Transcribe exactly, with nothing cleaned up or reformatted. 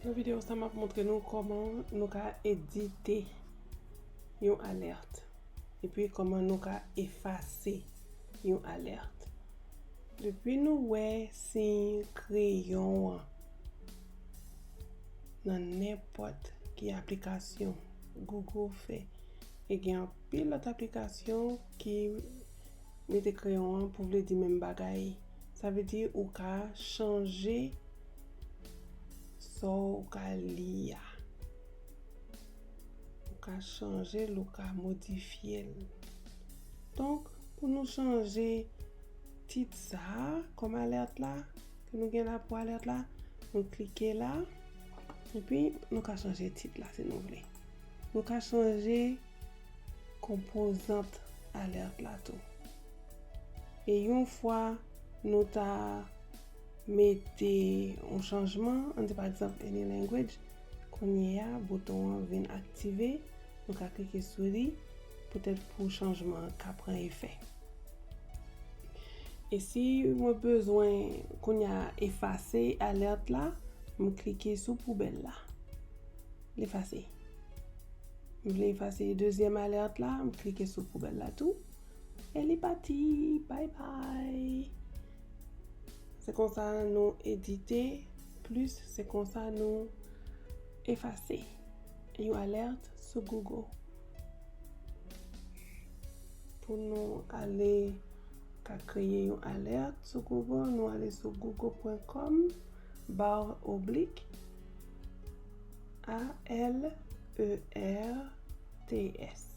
Nan videyo sa, m ap montre nou kòman nou ka edite yon alèt, epi kòman nou ka efase yon alèt. Depi nou wè siy kreyon an nan nenpòt ki aplikasyon Google fè, e gen anpil lòt aplikasyon ki mete kreyon an pou vle di menm bagay. Sa vle di ou ka chanje sa w ka li a. Ou ka chanje l, ou ka modifye l. Donk, pou nou chanje tit sa a kòm alèt la, ke nou gen la pou alèt la, nou klike la, epi nou ka chanje tit la si nou vle. Nou ka chanje konpozant alèt la tou. E yon fwa nou ta mete yon chanjman, ann di pa egzanp any language, kounye a bouton an vin aktive, nou ka klike sou li, poutèt pou chanjman an ka pran efè. E si mwen bezwen kounye a efase alèt la, m klike sou poubèl la. L efase. M vle efase dezyèm alèt la, m klike sou poubèl la tou. E li pati. Bye bye. Se konsa nou edite, plis se konsa nou efase yon alèt sou Google. Pou nou ale ka kreye yon alèt sou Google, nou ale sou google pwen kòm barre oblique A L E R T S.